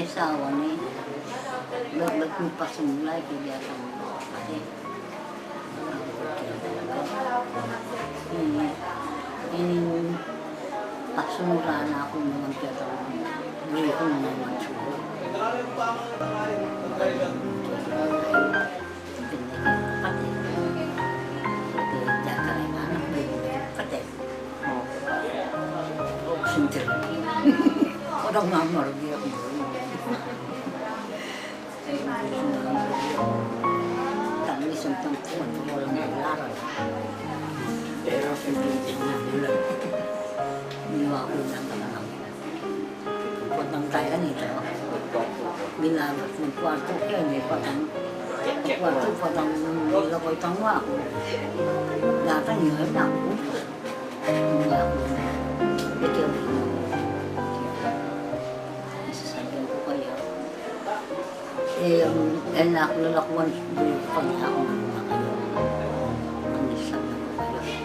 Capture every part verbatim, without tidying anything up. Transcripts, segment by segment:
Asawa ne, ba't, ba't mu pa simula, kaya sa mga kapatid. Ini, ini, pasimula na aku naman kaya sa mga, hindi ko na naman siguro. Pati, pati, diyan ka na yung anak, may kapatid. Sinter. Orang nga marami ako. Tangis ang tangkuan, walang naglaran. Pero hindi, hindi nila. Iniwan ko lang talaga. Patang tayo nito. Binabat ng kwarto kaya, hindi patang, kwarto, patang nila ko itang wako. Datang yun lang. Hindi ako, ito yung masasabi ko kaya. Eh, ang, eh, nak-, lalakuan, di ko pa niya ako nagmamakayo. Ang isa na ko kayo.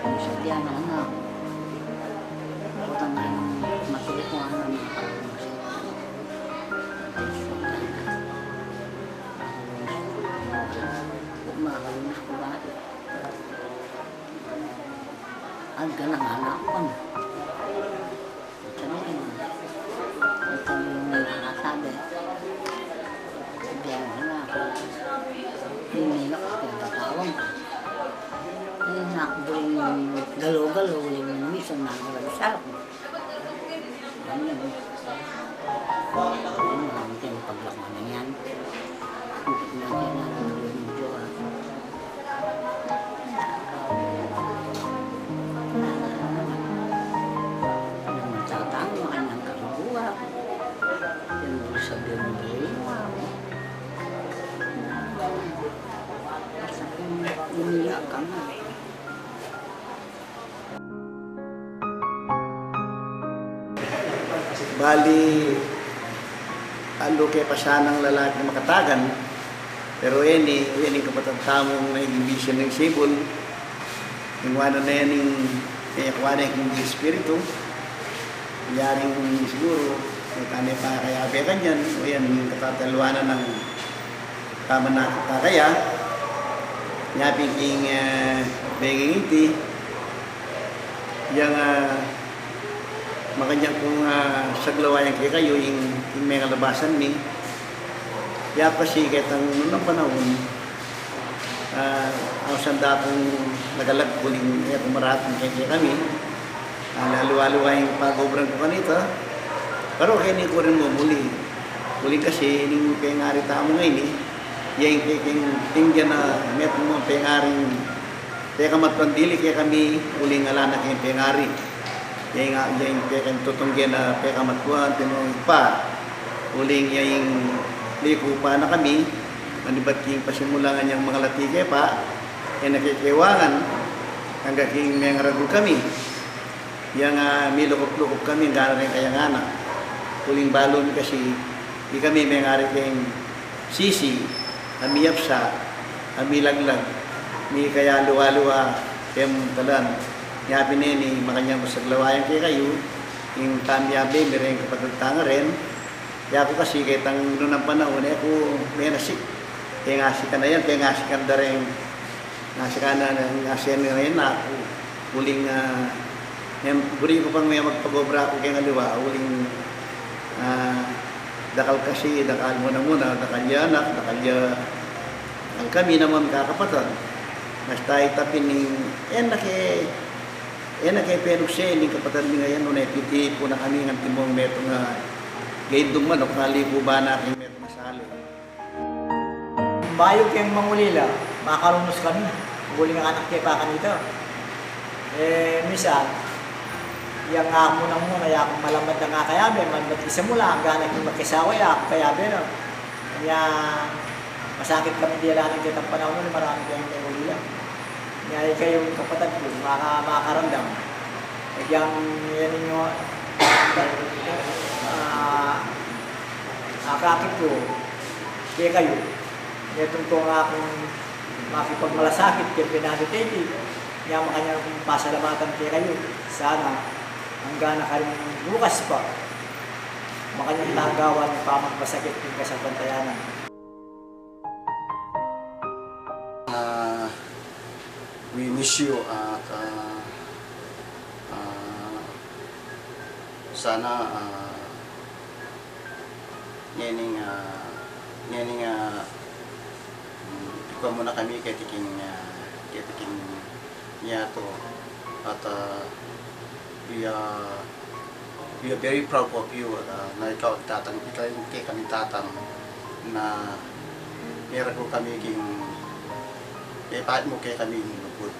Ang isa diyan, ano, ako. Ako tanggalin, matuloy ko, ano, mga kalabas. Makakalimutan ko ba? Ang ganang anak ko. Sabi ko, ito yung nakasabi. Sabi, ano na ako. Hindi na ako pinatawag. Hindi na ako galo-galo, hindi mo minsan nakasabi sa ako. Ano yun? Ano ang ating paglakad na yan? Hindi na kailangan ng Diyos. Nagtatang, makanang kaluguan. Yan ang sabi ng buhay mo. Basta kung umiyak ka na. Bali, alu ke pa sanang lalaking makatagan, pero ini, ini kapatad tamung naging bisyu ning sibul, ing wanu ne ning, eh, kuwan ne king Espiritu, yaring siguru, eh, kane pa kaya bekan yan, o yan, ing katataluanan ng pamanakit ta kaya, nya pin king, eh, benging iti, yang, ah, makanyan kung, ah, saglawa yang kekayu, ing, ing mengalabasan mi. Ya kasi ketang nung panaun, ah, ausan da kung nagalag uling e ku maratang keng kekami. Ah, lalu-lalu ing pagobran ku kanita. Pero keni ku rin mumuli. Uling kasi ning pengari tamu ngeni, ya ing kekeng tingga na metung mung pengaring pekamatuan dili kekami, uling ala na keng pengari. Ya ing, ya ing pekeng tutunggen a pekamatuan, tinung pa. Uling ya ing liku pa na kami, manibat king pasimulan yang mangalati ke pa, e na kekewangan, angga king mengaragul kami. Yang, ah, milukup-lukup kami, angga na ring kayang anak. Uling balu mi kasi, ikami mengari keng sisi, a miyapsa, a milaglag, mikayaluwa-luwa, keng talan. Nya pin neni, makanyan ku saglawa yang kekayu, ing tamiyabe mi reng kapatad tang ngaren, ya ku kasi ketang nung panaun, e ku menasik, keng asikan na yan, keng asikan da reng Nasikan na, nasikan na rin aku. Uling, ah, mem-, buri ku pang me magpagobra aku keng aliwa, uling, ah, dakal kasi, dakal muna-muna, dakal ya anak, dakal ya, dakal kami naman kakapatan. Basta ita pin ing, e na ke, e na ke penukse, ning kapatan mi ngayan, nune piti pu na kami, ngan timong metung a, gaidung manuk, naliku ba na king metung a sali. Bayu keng mangulila, makalunus kami. Uling anak ke pa kanita. E, misan, yang aku nang muna, ya kung malambat na nga kayabe, malambat isamula, angga na king magkasawa, ya aku kayabe na. Kaya, masakit kami dialan ketang panaun, marami keng mangulila. Nya ikayung kapatad ku, maka-, makaramdam. Agyang yan ninyo, ah, akakit ku kekayu. Metung kong akung makipagmalasakit keng penadetete, nya makanyan kung pasalamatan kekayu. Sana, angga na karing bukas pa. Makanyan na gawan ning pamagpasakit king kasalpantayanan. Ah, we miss you at, ah, ah, sana, ah, ngening, ah, ngening, ah, mm, ikwa mu na kami keti king, ah, keti king yatu. At, ah, we are, we are very proud of you. At, ah, na ikaw, tatang, ikaw ing kekami tatang na miracle kami king, eh, paat mu kekami ning lugud.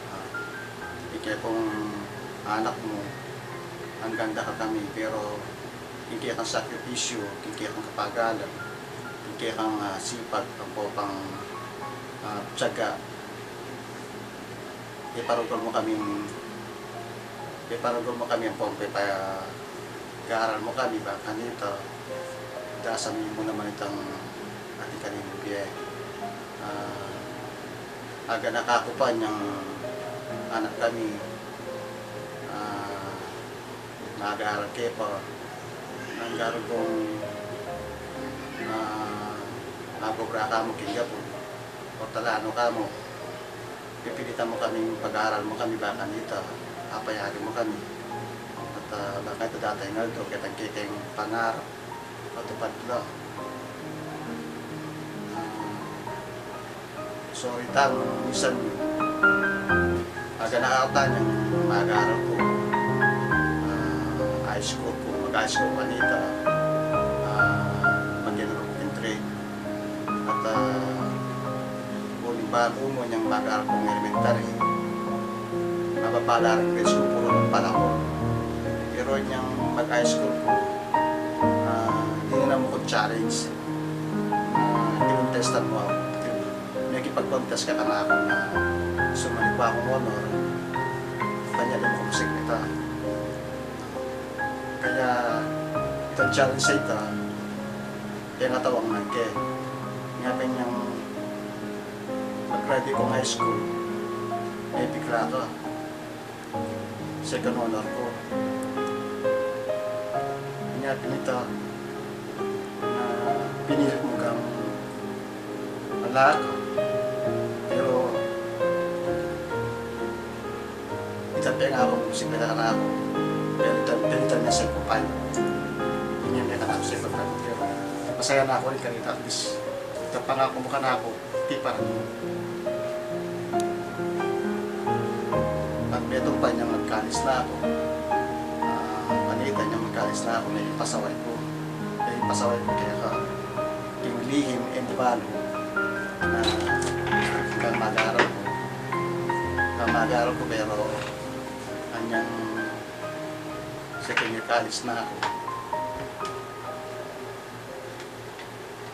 Ah, ing kekong anak mu, anggang dakal kami, pero ing kekang sakripisyu, ing kekang kapagalan, ing kekang, ah, sipag, ampo pang, ah, tiyaga, iparugul mu kami, iparugul mu kami, ampo pepagaral mu kami, ba kanita, dasan mu naman itang atin kaning bie. Ah, aganaka ku pa inyang anak kami, ah, mag-aral ke pa, nang garugong, ah, mag-obra ka mu king gabun, o talano ka mu, pipilitan mu kaming pag-aral mu kami, ba kanita, apayagan mu kami. At, ah, ba kanita datang aldo, ketang kekeng pangarap, matupad la. Ah, sorry tang, minsan, aganaka ku inyang mag-aral ku. Ah, high school ku, mag-high school kanita. Ah, mag-enroll ku king trade. At, ah, uling balu mu inyang mag-aral kung elementary, mababa la ring grades ku, puru nung panahon. Pero inyang mag-high school ku, ah, dinan mu kung challenge. Ah, kinontestan mu aku. Mekipag-contest ka kanaku na sumali ku kung honor. Kanya di mu kung sikmita. Kaya itang challenge a ita, kaya nga tawang na ke. Nga pin yang mag-graduate kung high school, e bigla ka. Second honor ku. Kanya pin ita, na pinilit mu kang ala ka. Pero ita pin nga aku, si pera na aku. Pero ita, pero ita na sa kupay. Inya pin nga aku sa kupay. Pero masaya na aku rin kanita, at least ita pangaku mu kanaku, tiparan mu. At metung pa inyang mag-college na aku. Ah, kanita inyang mag-college na aku, mekit pasaway ku. Mekit pasaway ku keka king lihim, e mu balu na, kang mag-aral ku. Kang mag-aral ku, pero anyang second year college na aku.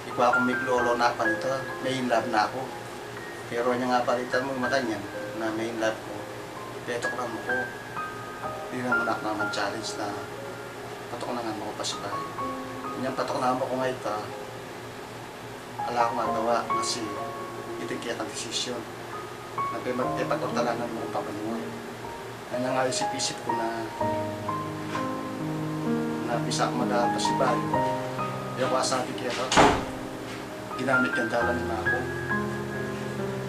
Ikwa kung miglolo na panita, me-in love na aku. Pero inyang apalitan mu makanyan na me-in love ku, petuknangan mu ku. Dinan mu na ku naman challenge na patuknangan mu ku pasibayu. Inyang patuknangan mu ku nga ita, ala kung agawa kasi ita ing kekang desisyon. Na pe-, pepag-ortalanan mu ku pa banua. Anyang aisip-isip ku na, na bisa kung mag-aral pasibayu, e ku asabi keka, ginamit yang dalan na aku.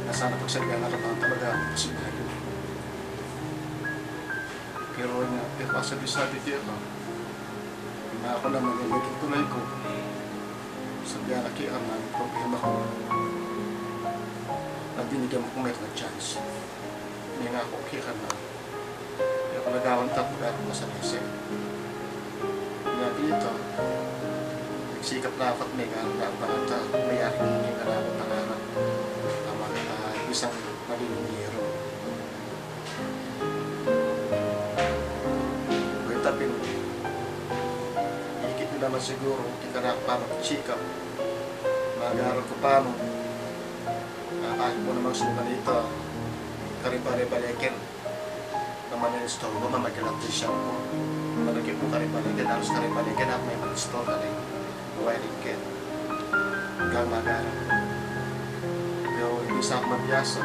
Na sana pagsabian na ka bang talaga aku pasibayu. Pero nya, e ku asabi-sabi keka. Na aku naman ing maging tulay ku. Sabian na keka na ing problema ku. Na binigyan mu ku metung a chance. Mengaku keka na e ku na gawan tapu da ku masalese. Nya pin ita, nagsikap na aku at megawan da ku bang ita mayari king kekang pangarap. Tama na, ah, isang maging ingeniero. Pagkita pin, ikit mu naman siguru king kanaku pamagsikap, mag-aral ku pa mu, ah, kahit mu naman sukan ita, karibale-bale ken, na man-install ku, mamag-electrician ku, malagip mu karibale ken, halos karibale ken, aku me-install kani. Wiring ken, gang mag-aral ku. Pero ing di sa ku mabiasa,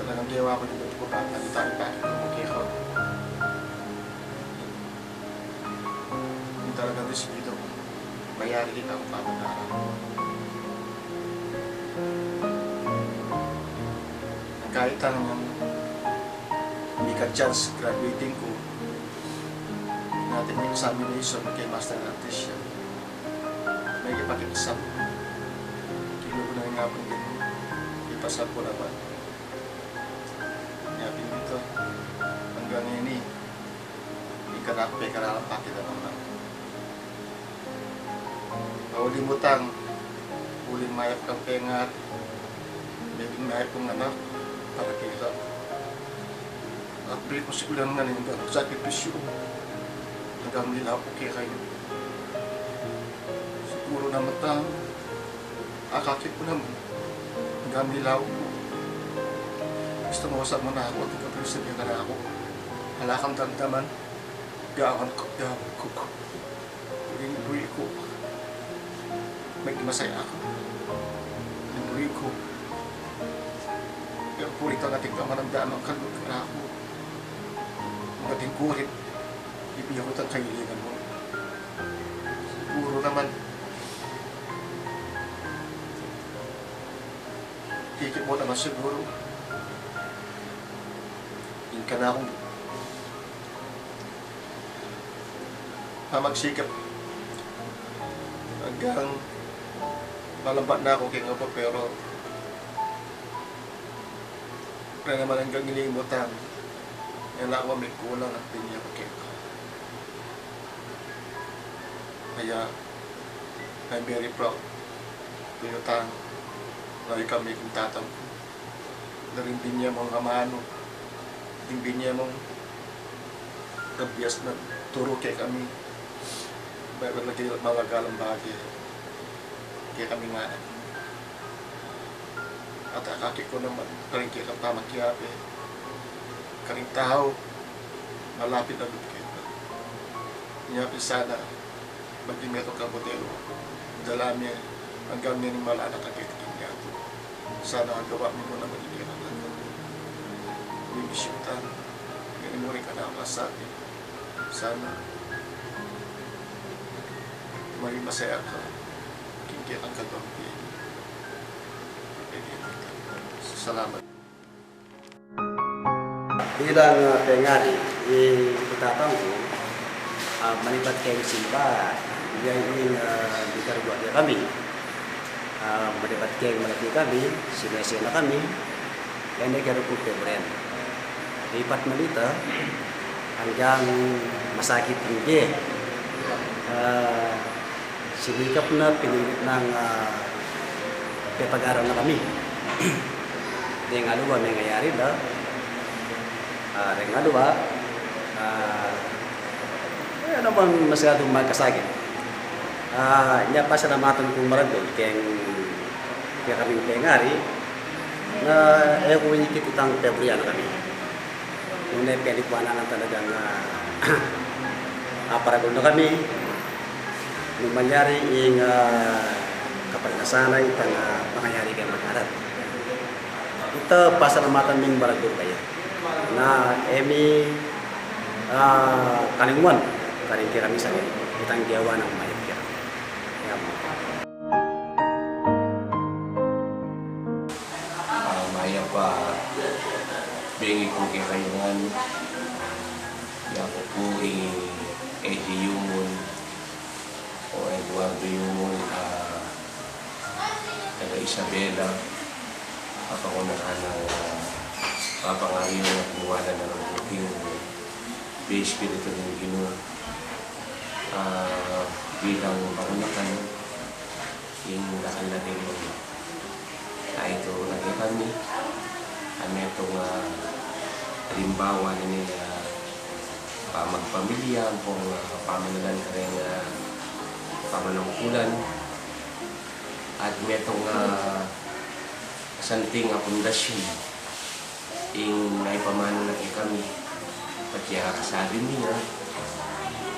talagang gewa ku ning lub ku, bang kanita ipakit ku mu keka. Ing tala Nang desididu kung mayari keng pamag-aral ku. Nang kahit anong mika-chance graduating ku, atin examination keng master electrician. Mekipag-exam. Kinunan na ning apung ginu, ipasa ku naman. Nya pin dito, anggang ngeni, ing kanaku pekaralan, pakiramdaman. Mauli mu tang, uling mayap kang pengari, mebing mayap kung anak para keka. Api ku sikulan ngeni ing sakripisyu, anggang milaku kekayu. Siguru naman tang akakit ku naman, anggang milaku ku. Basta mawasa mu na aku, atin kaprinsipyu kanaku. Ala kang damdaman, gawan ku, gawan ku. Uli ning buri ku, maging masaya ka. Uli ning buri ku, pero puritan atin kang maramdaman, kalub kanaku. Maging kurit, ibie ku tang kailingan mu. Siguru naman, kikit mu naman siguru ing kanakung pamagsikap. Anggang malambat na ku keng apu, pero re naman anggang ngeni mu tang, e na ku mikulang at binie ku keka. Kaya, I'm very proud to you, tang, na ikami kung tatang ku. Ding binie mung amanu, ding binie mung kabias na turu kekami. Mayap lagi, malaga lang bage kekami nga. At akakit ku naman karing kekang pamakiabe karing tau malapit na lub keka. Nya pin sana, maging metung kang modelu, dala mi anggang ngeni, mala na ka keti king yatu. Sana agawa mi mu naman ing kekang kagwa. We miss you, tang. Ngeni mu rin kanaku masabi, sana maging masaya ka king kekang kagwa. Salamat. Bilang, ah, pengari, i, i tatang ku, ah, manibat keng simba, iya ing, ah, mikarugwa kekami. Ah, manibat keng malaki kami, sinese na kami, e ne karugwa keng February. Lipat na ita, anggang masakit ing bie. Ah, Sinikap na, pinilit nang, ah, pepag-aral na kami. Deng aliwa, mengayari la. Ah, deng aliwa, ah, e naman masyadung magkasakit. Ah, nya pasalamatan kung maragul keng, keng kaming pengari, na e ku inyikit itang February na kami. Nune penikuanan na talagang, ah, aparagul na kami. Nung malyari ing, ah, kaparinasan na itang, ah, pangayari keng mag-aral. Ita pasalamatan ming maragul kaya. Na e mi, ah, kalingwan karing kekami sali. Itang gewa nang mayap kekami. Yan. Ah, mayap a bengi pu kekayu ngan. Yaku pu i Eddie Yumul o Eduardo Yumul, ah, taga Isabela, a pangunahan nang, ah, papangayun at niwala na rin pu king espiritu ning Ginu, ah, bilang pangunahan ing dakal a rin a itu na kekami, a metung a alimbawa na ning, ah, pamagpamilya, ampong, ah, pamanalan kareng, ah, pamanungkulan, at metung a santing a pundasyun ing maipamanu na kekami. Pati a kasabi mi na,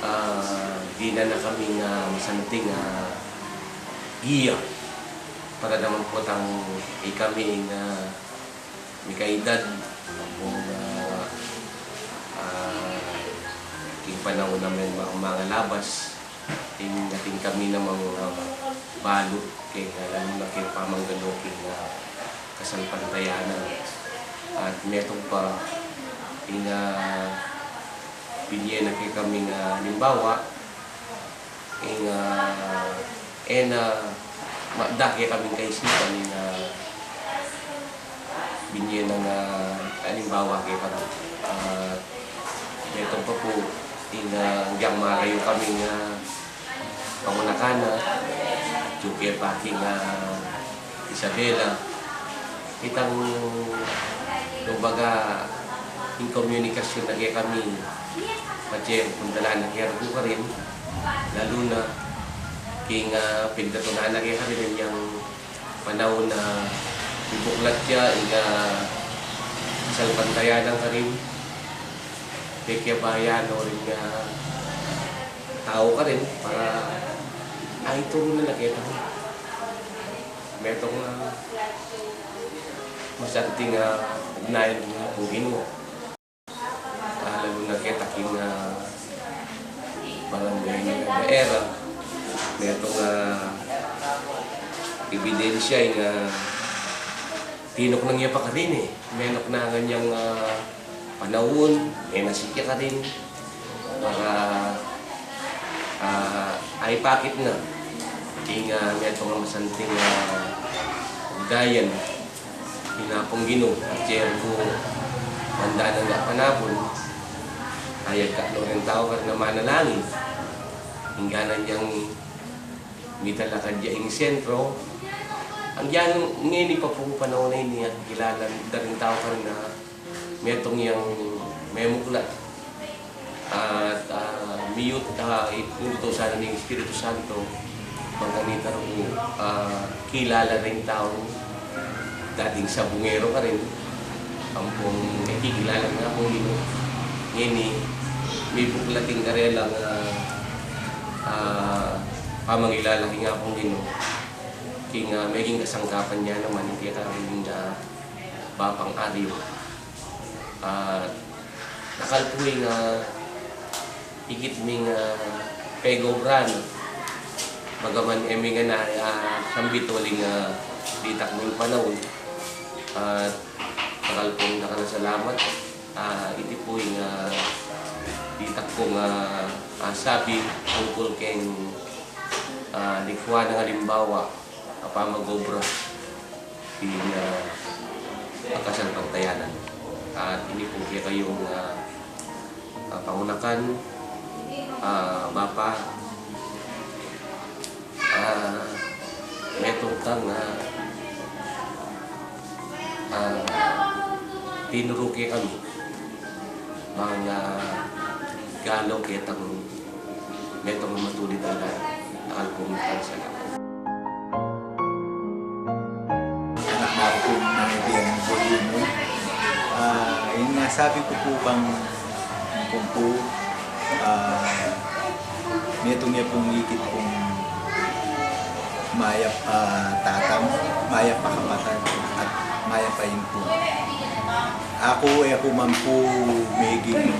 ah, dinan na kami ning masanting a giya para naman potang ikami ing mikaedad, ampong, ah, ah, king panaun a mangalabas, Ing atin kami namang, ah, balu, keng, ah, lalu na keng pamanggalu, keng, ah, kasalpantayanan. At metung pa, ing, ah, binye na kekami ing, ah, alimbawa, ing, ah, e na, ma-, da kekaming kaisipan, ing, ah, binye na ing, ah, alimbawa kekami. Ah, metung pa pu, ing, ah, agyang malayu kaming, ah, pangunakan na, atyu ke pa king, ah, Isabela, itang, kumbaga, ing komunikasyun na kekami, patse puntalan na ke ragyu karin, lalu na, king, ah, pigdatunan na ke karin, inyang panaun na mibuklat ya, ing, ah, kasalpantayanan karin, pekiabayan no ring, ah, tau karin, para, ay, turu na na keta. Metung, ah, masanting, ah, ugnayan king Ginu. Ah, lalu na keta king, ah, barangay na era, metung, ah, ebidensya ing, ah, tinuknang ya pa karin e. Menuknangan yang, ah, panaun, e na sike karin, para, ah, ay pakit na. Ing, ah, metung a masanting, ah, ugnayan king Apung Ginu, at yari ku, mandanan da panapun, ayag ka no ring tau karin a manalangin. Ing ganan yang mitalakad ya ing sentro, agyang ngeni pa pu panaun a ini, at kilala da ring tau karin a metung yang memuklat. At, ah, miyut, ah, iputusan na ning Espiritu Santo, bang kanita ru, ah, kilala ring tau, dating sabungero karin, ampong, e, kikilala king Apung Ginu. Ngeni, mibuklat ing karelang, ah, ah, pamangilala king Apung Ginu. King, ah, meging kasangkapan ya naman, ing kekaring, ah, Bapang Aryo. Ah, dakal pu ing, ah, ikit ming, ah, pegobran. Bagaman e mi ngana, ah, sambit uling, ah, ditak nung panaun. Ah, dakal pung dakal a salamat. Ah, iti pu ing, ah, ditak pung, ah, ah, sabi tungkul keng, ah, likwan nang alimbawa a pamagobra king, ah, kasalpantayanan. At ini pu kekayung, ah, ah, pangunakan, ah, Bapa, ah, metung kang, ah, ah, tinuru kekami, bang, ah, galo ketang metung a matulid a anak, dakal pung dakal a salamat. Anak na pu, mga kaibigan, ing Boy Yuno. Ah, ing masabi ku pu bang, kung pu, ah, metung ya pung ikit kung mayap a tatang, mayap a kapatad, at mayap a ingkung. Aku, e ku man pu meging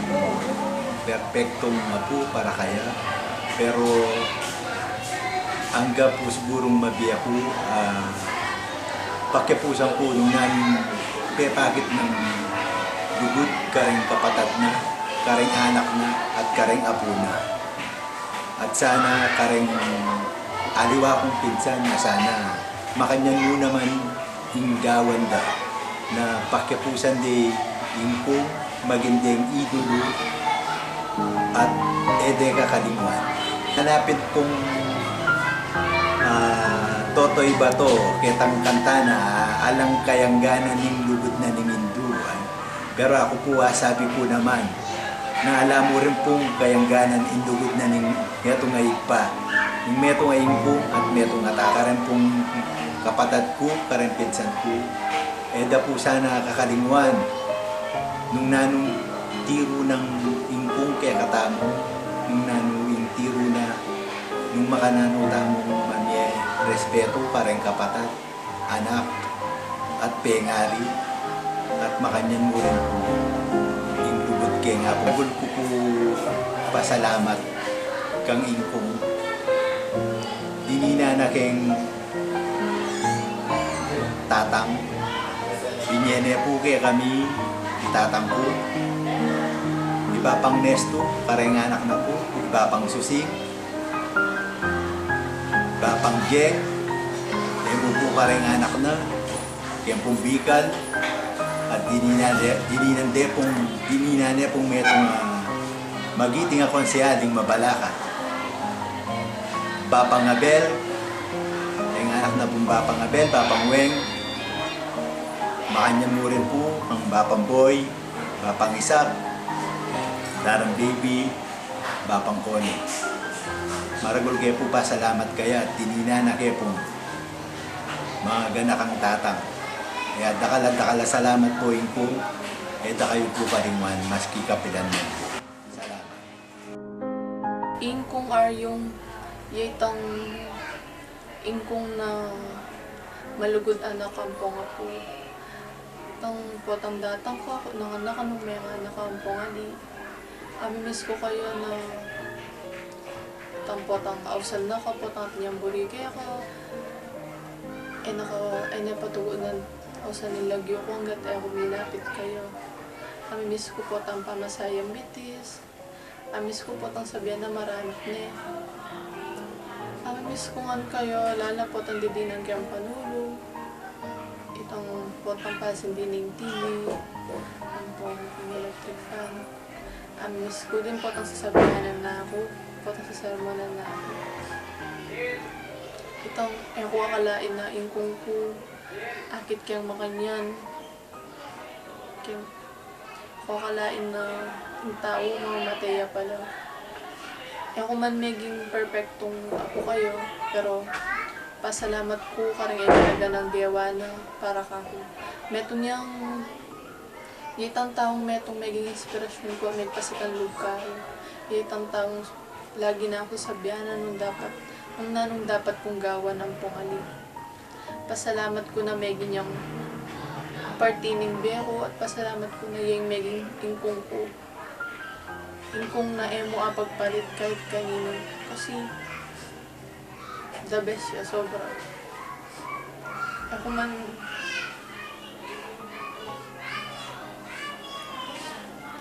perpektong apu para kaya, pero angga pu sigurung mabie ku, ah, pakiapusan ku nung nanung pepakit nang lugud kareng kapatad na, kareng anak na, at kareng apu na. At sana kareng aliwa kung pinsan na sana makanyan mu naman ing gawan da na pakiapusan de ing ingkung maging deng idulu at e de kakalingwan. Hanapin kung, ah, Totoy Bato, ketang kanta na, ah, alang kayangganan ning lugud na ning indu, ah. Pero aku pu, ah, sabi ku naman, na ala mu rin pung kayangganan ing lugud na ning metung a ibpa, ning metung a ingkung at metung a tatang, kareng pung kapatad ku, kareng pinsan ku. E da pu sana kakalingwan nung nanung tiru nang ingkung kekatamu, nung nanu ing tiru na, nung makananu tamu mamie respetu kareng kapatad, anak, at pengari, at makanyan mu rin pu ing lugud keng Apu. Bukul ku pu pasalamat kang ingkung Dininan na keng tatang, binie ne pu kekami i tatang ku, i Bapang Nesto, kareng anak na pu, i Bapang Susing, Bapang Jeng, e mu pu kareng anak na, keng pung bikal, at dininan de, dininan de pung, dininan ne pung metung a magiting a konsehal ing Mabalacat. Bapang Abel, e, anak na pung Bapang Abel, Bapang Weng, makanyan mu rin pu, ang Bapang Boy, Bapang Isak, Darang Baby, Bapang Kone. Maragul ke pu pasalamat kaya, dininan na ke pung maganakang tatang. Kaya dakal a dakal a salamat pu, Ingkung, e da kayu pu paringwan maski kapilan man. Salamat. Ingkung Aryong, ya itang ingkung na malugud anak ampong apu. Itang potang datang ku, nanganak nung menganak ampong ali. Amimiss ku kayu na itang potang ausan na ku, potang atin yang buri keka. E na ku, e na patugunan ausan ing lagyu ku anggat e ku milapit kayu. Amimiss ku potang pamasayang bitis. Amimiss ku potang sabian a maranak ne. Amimiss ku ngan kayu, lala na potang didinan keng panulu. Itang potang pasindi ning T V, ampong electric fan. Amimiss ku din potang sasabianan na ku, potang sasermonan na ku. Itang e ku akalain a ingkung ku, akit keng makanyan. Keng, e ku akalain a ing tau mamamatay ya pala. E ku man meging perpektung apu kayu, pero pasalamat ku kareng e talaga nang gewa na para kaku. Metung yang, itang taung metung meging inspirasyun ku, megpasakanlub kaku. Itang taung lagi na ku sabianan nung dapat, nung nanung dapat kung gawan ampong ali. Pasalamat ku na meging yang parti ning bie ku at pasalamat ku na yang meging ingkung ku. Ingkung na e mu apagpalit kahit kaninu. Kasi the best ya, sobra. Aku man,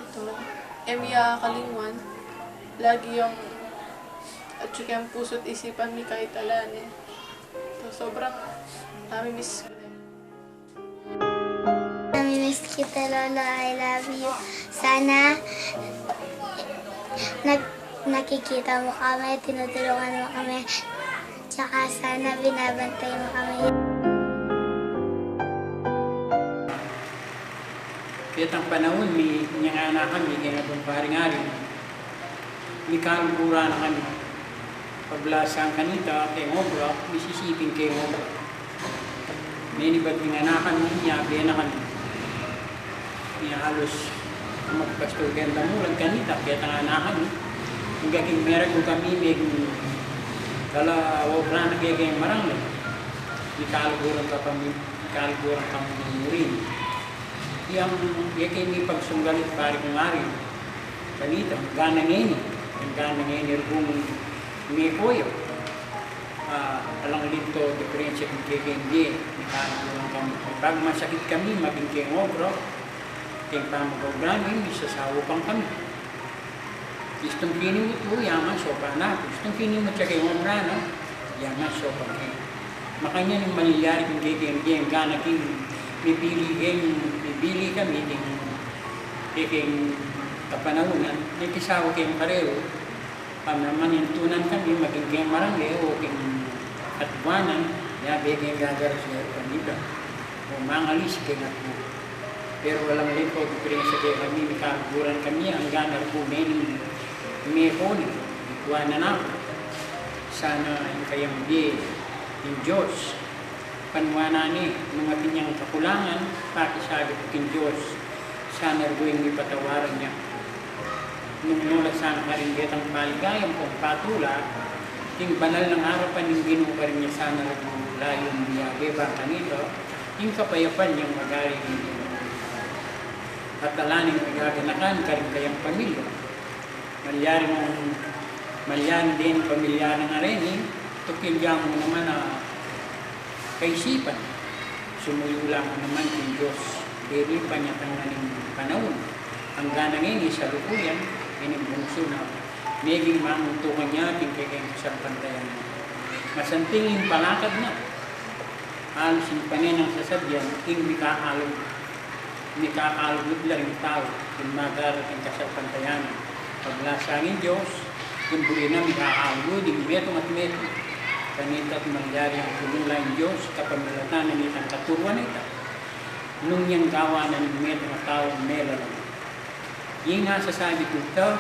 ito, e mi ya akalingwan. Lagi yang atyu keng pusu't isipan mi kahit ala ne. So, sobrang nami-miss ku ne. Nami-miss kita, Lolo. I love you. Sana nag-, nakikita mo kami, tinutulungan mo kami. Tsaka sana binabantay mo kami. Ketang panaun mi, inyang anak kami, kaya na pung paring ari. Mikaluguran na kami. Pablasang kanita keng obra, misisiping keng obra. Menibat ning anak kami, nyabe na kami. Nya halos magpastor keng damulan kanita, ketang anak kami. Hanggang king meragul kami, meging kala obra na keng, keng marangay. Mikaluguran ka kami, mikaluguran kami murin. Yang, ya keng mipagsunggalit pari kung ari. Kanita, gana ngeni, gana ngeni rugumung mie koyo. Ah, alang linto diferensya kung kekeng die, mikaluguran kami. Pag masakit kami, maging keng obra, keng pamagawa mi, misasaupan kami. Istung kinimut ku, yaman sopan na ku. Istung kinimut ya keng obra na, yaman sopan ke. Makanyan ing malyari kung kekeng die, gana king mibili keng, mibili kami keng, kekeng kapanaunan, mikisawa keng pareru, pamanintunan kami, maging keng marangay o keng katwanan, ya be keng gagaras ya kanita. O mangalis keng atbu. Pero alang linto diferensya kekami, mikaluguran kami, anggang atbu mening mie koni, ikua na naku. Sana ing kayang bie, ing Dios, panuanan ne, nung atin yang kakulangan, pakisabi ku king Dios, sana rugui mipatawaran ya. Nung mula sana karin detang paligaya ampong patula, ing banal nang arapan ning Ginu karin ya sana rugui layun mie bang kanita, ing kapayapan yang magari king Ginu. At ala ning pigaganakan karing kayang pamilya. Malyari nung, malyari deng pamilya nang areni, Tukil ya mu naman a kaisipan, sumuyu la mu naman king Dios, deni panyatang na ning panaun, angga na ngeni salukuyan, ining bungsu na meging mamuntukan ya king kekeng kasalpantayanan. Masanting ing palakad na, alus ing pane nang sasabian, ing mikakalub Mikakalugud la ring tau king magara king kasalpantayanan. Paglasan ning Dios, ing buri na mikakalugud ing metung at metung. Kanita't malyari nang tumula ing Dios kapamilatan na nitang katuruan na ita. Nung yang gawan na ning metung a tau melalam. Ing sasabi ku ita,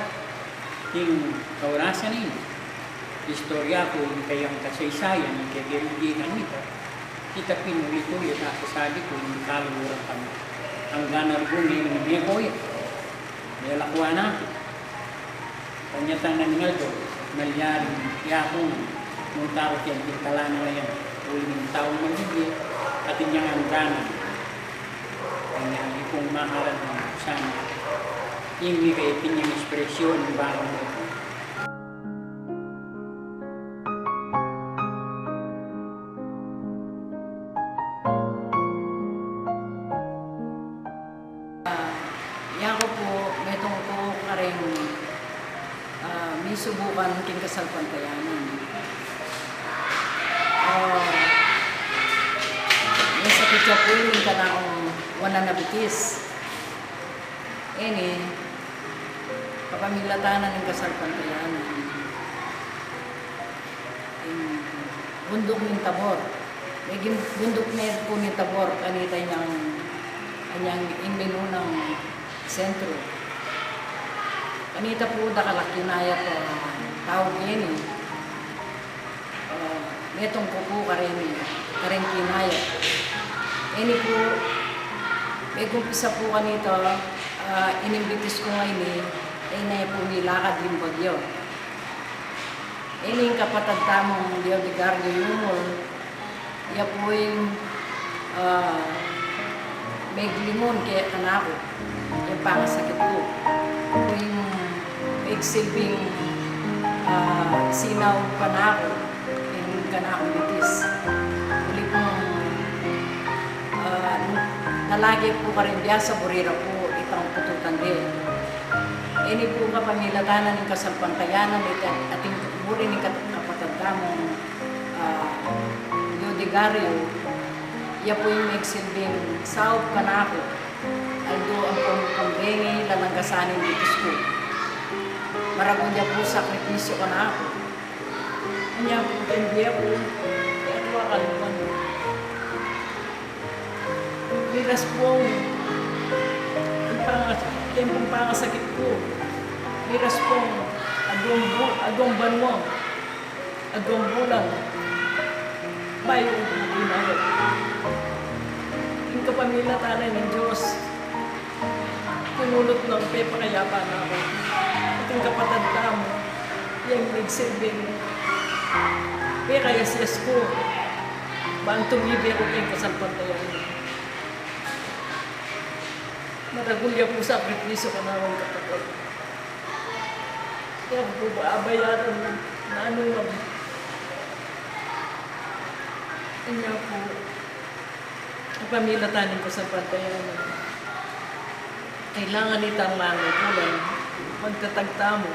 ing kaurasan ini. Istorya ku ing kayang kasaysayan, ing kekeng ita. Ita pin ulit-ulit a sasabi ku ing kaluguran kami. Angga na rugyan ing meko ya. Melakwan na ku. Panyatang na ning aldo, malyaring yaku nung tau keng pintala na layan. Uling taung magigit, atin yang angganan. Kanya ipung mahalan na sana. Ing mikaipin yang ekspresyon ng barang mo. Ah, yaku pu, metung ku karing, ah, misubukan king kasalpantayanan. Ah, masakit ya pu ini ing kanakung wanan a bitis. Ini, kapamilatan na ning kasalpantayanan. Ing bunduk ning Tabor. Meging bunduk ne pu ning Tabor, kanita inyang, inyang ing minunang sentro. Kanita pu dakal a kinayap a tau keni. Ah, metung ku pu karin, karing kinayap. Ini pu, megumpisa pu kanita, ah, ining bitis ku ngeni, ini pu milakad ing bagyo. Ini ing kapatad tamung Leodegario Yumul, ya pu ing, ah, meglingun kanaku ing pangasakit ku. Ing megsilbing, ah, sinaub kanaku ing kanakung bitis. Uli pung, ah, nalage ku karin biasa, buri ra pu itang pututan de. Ini pu kapamilatan na ning kasalpantayanan, iti ating buri ning kat-, kapatad tamung, ah, Leodegario, ya pu ing megsilbing saub kanaku. Aldo ampong pambengi, lalanggasan ing bitis ku. Maragul ya pu sakripisyu kanaku. Anya pu king bie ku, ya pu a kaluguran. Miraspong ing pangas-, keng pangasakit ku. Miraspong aduang bu-, aduang banua, aduang bulan, bayu ku kinayap. Ing kapamilatan na ning Dios, kumulut nang pepakayapan na ku. Ating kapatad tamu, yang megsilbing pekayasyas ku, ban tumibe ku keng kasalpantayanan. Maragul ya pu sakripisyu kanakung kapatad. Kaya ku pu ba abayaran nanu man. Kanya pu, kapamilatan ning kasalpantayanan, kailangan itang mangukulan, magtatag tamu.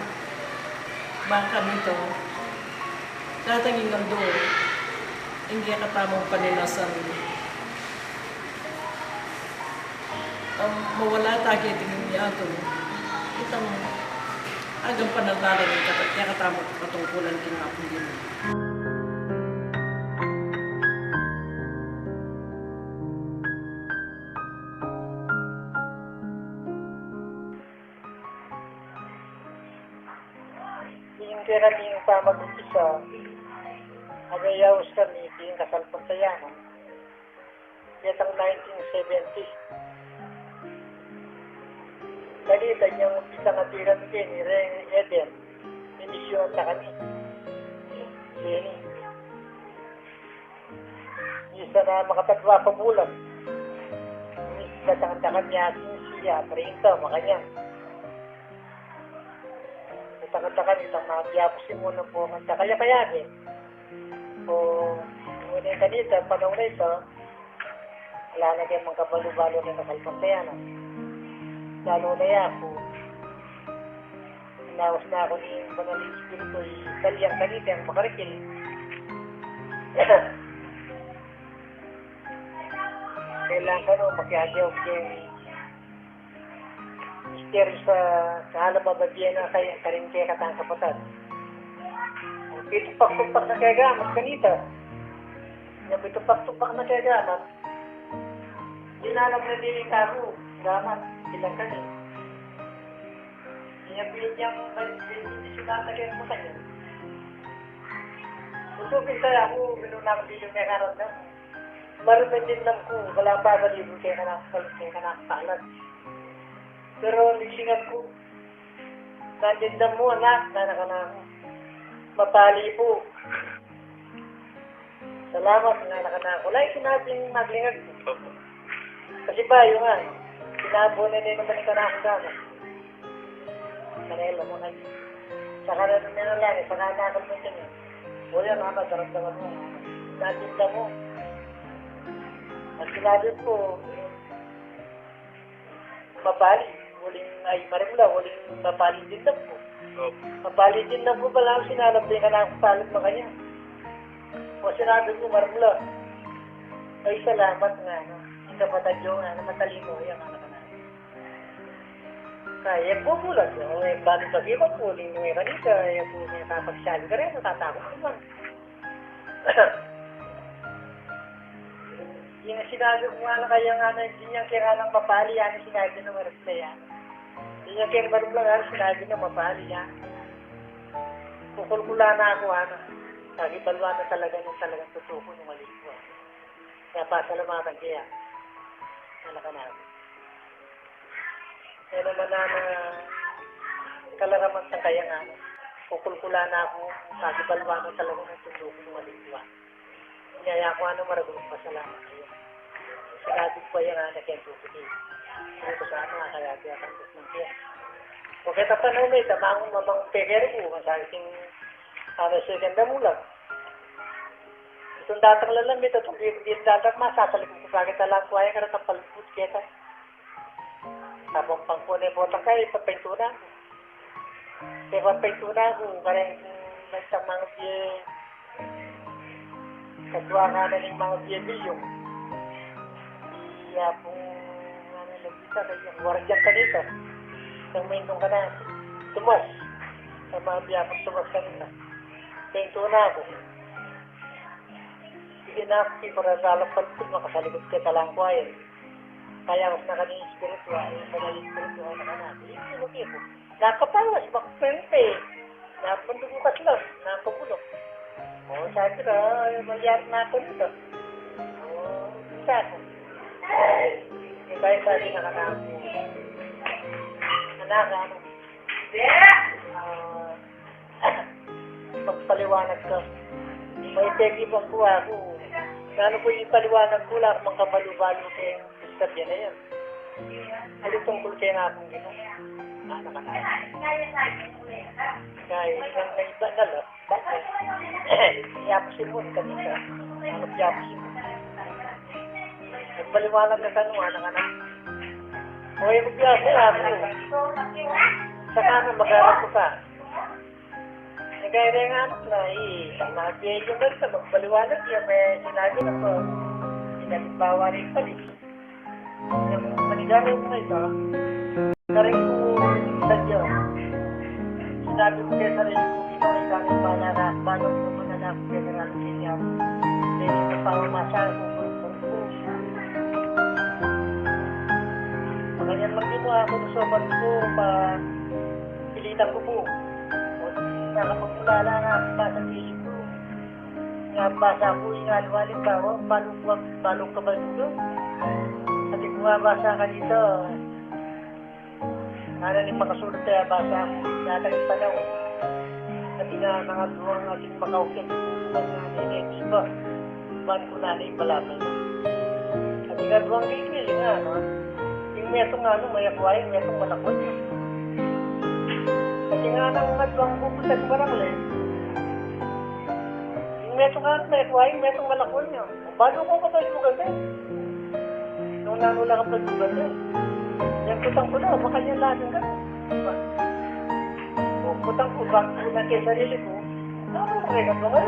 Bang kanita, datang ing aldo, ing kekatamung paninasan, um, mawala ta keti king yatu. Itang agampanan ta la ring kata-, kekatamung katungkulan king Apung Ginu. Ing kekami pamag-umpisa, agayaus kami king kasalpantayanan, ketang nineteen seventy. Kanita inyang umpisa ngatiran keni reng Eden, mimisyunan ta kami keni. Misan a makatagwa pa bulan, misan a tangatakan ya king sia, treinta, makanyan. Tangatakan itang mabiapu si muna po, kaya kaya ni. Kanita, panaun a ita, ala na keng mangkabalu-balu king kasalpantayanan. Lalu na yaku, inawas na ku ning Banal a Espiritu, italian kanita ing makarikil. Kailangan kanu makiabe king misteryu sa kahalam a bibie na kaya karing kekatang kapatad. Pitupak-tupak na keng gamat kanita. Nya pitupak-tupak na keng gamat. Dinalam na dili kaku, gamat, bilang kani. Nya bilang bibie na keng mata niya. Usu pinta aku, minuna ku bilang kekaratang. Marumindin lang ku, wala pa ba libu kekanak, kekanak palat. Pero naglingan ku, "Nandin da mu, anak?" Ngana kanaku, "Mapali pu." "Salamat," ngana kanaku. Ala, sinabing maglingan ku. Kasi bayu nga, sinabi na rin naman ni kanaku sana. Manela mu na. Saka na rin na lang, saka na kami na rin. O yan, mama, daramdaman mu. "Nandin da mu." Ang sinabi ku, "Mapali, uling ay marula, uling mapali din na pu." Opo. "Mapali din na pu," pala ang sinabi kanaku, palat makanya. O sinabi ku, "Marula." "Ay, salamat," ngana. Ing kapatad yu ngana, matalino ya ngana kanaku. Kaya pu, bulag, o, e, bali pag-iwan pu, uling nung e kanita, e pu, e, kapagsabi ka rin, natatakut naman. Ing sinabi ku ngana kaya ngana, dinan ke ngana mapali, ngana sinabi na marula ya. Dinan ke marula ngana sinabi na mapali ya. Kukulkula na ku ngana. Sabi, balwa na talaga nung talagang tutu ku nung ali ku. Kaya pasalamatan ke ya. Ngana kanaku. Kaya naman na, na kalaraman sa kaya nga, kukulkula na ku, sabi, balwa na talaga nung tutu ku nung ali ku. Nya yaku ngana, maragul pasalamat kaya. Sinabi ku pa ya ngana keng tutu ku. Sabi ku sana, kaya kaya kantos nang kaya. O keta panaun a ita, mangun mamang pekeri ku, masabi king, ano, second na mulag. Itang datang lalam, ita, itang di, di datang, masasalikut ku pa keta, alang ku aya, kareng palbut keta. Tapang pangkune potang kaya, ipapaintu na ku. Kaya ipapaintu na ku, kareng, mm, nagtamang bie, kadua ngana ning mabie biyung. Iya pung ngana lagi sa kaya, wardiyan kanita. Yang maintong kana, tumas. Sama bie pung tumas kanita. Paintu na ku. Ina, iparasalang palbut, makasalikut keta, alang ku aya. Kaya mas na kani espiritu, ay, kani espiritu, ay, na kani. Ipinu, ipinu. Nakapawas, makapente. Napandugukas lang, napabulok. O, sabi ka, ay, malyari na ito nito. O, isa ko. Yung kaya sabi na kanaku. Anak, ano? Ah, magpaliwanag ka. May pegi bang kuha ko. Nanu pu ipaliwanag ku, ala ku mang kabalu-balu keng sabian na yan. Ali tungkul keng akung Ginu. Anak, anak. Kaya isang naiba na lang. Bakit? Yapsimun kanita. Ano yapsimun? Magpaliwanag ka kanu, anak, anak. O, yung biya ko, ako. Saka na mag-aral ko pa. Nagkairengan na, eh, sa mga biyaya na rin, magpaliwanag yan, may sinabi na po. Pinalimbawa rin pala, eh. Yung manigarin na ito, karin ko sadya. Sinabi ko kaya karin ko, ikaw, ikaw, ikaw, na, na, bago ko pa na lang, general, kaya, kaya, pamamasa ko, ko, ko, ko. Makanyan lang din mo ako, so, pag ko, pa, pilitan ko po. O, nakapagmulala nga, basa sa isip ko. Nga, basa ko, yung ano, halimbawa, balong, balong ka ba dito? At yung bumabasa ka dito, ano, yung makasulat kaya basa mo, datang yung panahon. At yung, ah, mga duwang ating makaukit, mga nene, di ba? Ban ko na ni balaban. At yung duwang gigil, yung ano, yung metong ano, may akwai, metong malakwai. Kasi nga nang mga duwang pupunta sa barangay, yung Metung ka, metung aing, metung malakwan ya. Balu ku ka pa lugar na. Nung nanu la ka pa lugar na. Yang kutang ku na, makanyan la ka. O, kutang ku, bang ku na ke sarili ku. Nanu ka, kaya ka pa.